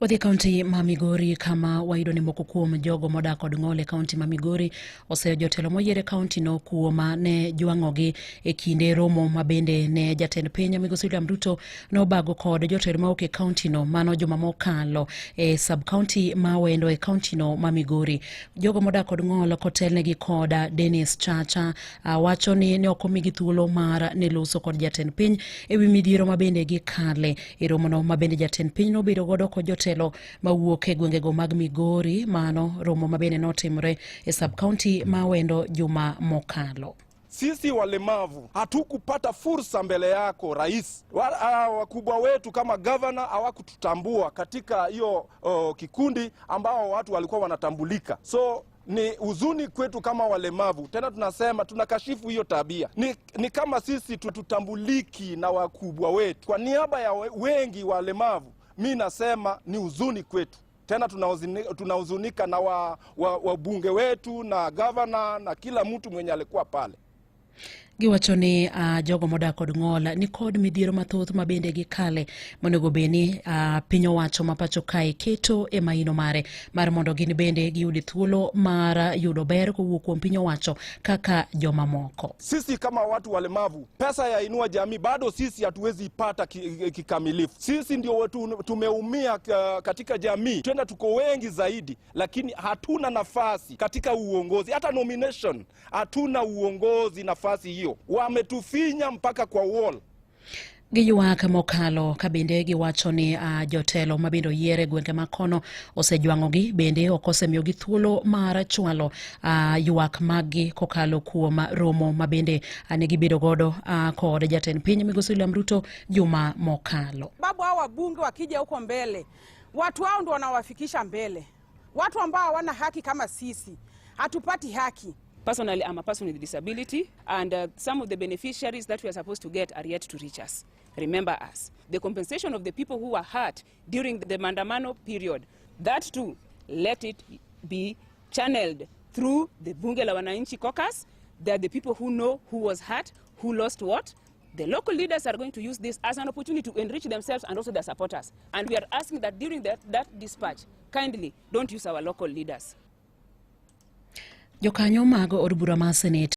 Wadhi e kaunti ma Migori kama wayudo ni moko kuom jogo modak kod ng'ol e kaunti ma Migori oseyo jotelo moyier e kaunti no kuom ne jwang'ogi e kinde romo ma bende ne jatend piny Migosi William Ruto nobago kod jotelo mawuok e kaunti no mano juma mokalo e sub kaunti ma Wendo e kaunti no ma Migori. Jogo modak kod ng'ol kotelnegi kod Dennis Chacha wacho ni ne ok omigi thuolo mar ne loso kod jatend piny e wi midhiero ma bende gikale. E romono ma bende jatend piny nobedo godo kod jotelo mawuok e gwengego mag Migori, mano romo ma bende notimore e sub county ma Wendo juma mokalo. Sisi walemavu hatukupata fursa mbele yako rais. Wakubwa wetu kama gavana hawakututambua katika hiyo kikundi ambao watu walikuwa wanatambulika. So ni huzuni kwetu kama walemavu. Tena tunasema tunakashifu hiyo tabia. Ni kama sisi tutambuliki na wakubwa wetu. Kwa niaba ya wengi walemavu, mi nasema ni huzuni kwetu. Tena tunahuzunika na wabunge wetu na gavana na kila mtu mwenye alikuwa pale. Giwacho ni jogo modak kod ng'ol ni kod midhiero mathoth ma bende gikale monego bed ni piny owacho ma pacho kae keto e maino mare mar mondo gin bende giyud thuolo mar yudo ber kowuok kuom piny owacho kaka jomamoko. Sisi kama watu walemavu, pesa ya Inua Jamii bado sisi hatuwezi ipata kikamilifu. Sisi ndio tumeumia katika jamii, tena tuko wengi zaidi, lakini hatuna nafasi katika uongozi, hata nomination hatuna uongozi nafasi hiyo. Wametufinya mpaka kwa wall. Giywak mokalo ka bende giwacho ni jotelo ma bende oyier e gwenge ma kono osejwang'ogi bende ok osemiyogi thuolo mar chwalo ywak maggi kokalo kuom romo ma bende ne gibedo godo kod jatend piny Migosi William Ruto juma mokalo. Sababu hao wabunge wakija huko mbele, watu hao ndio wanawafikisha mbele. Watu ambao hawana haki kama sisi hatupati haki. Personally, I'm a person with disability, and some of the beneficiaries that we are supposed to get are yet to reach us. Remember us. The compensation of the people who were hurt during the Mandamano period, that too, let it be channeled through the Bunge la Wananchi caucus. They are the people who know who was hurt, who lost what. The local leaders are going to use this as an opportunity to enrich themselves and also their supporters. And we are asking that during that dispatch, kindly don't use our local leaders. Jokanyo mag od bura mar Senate.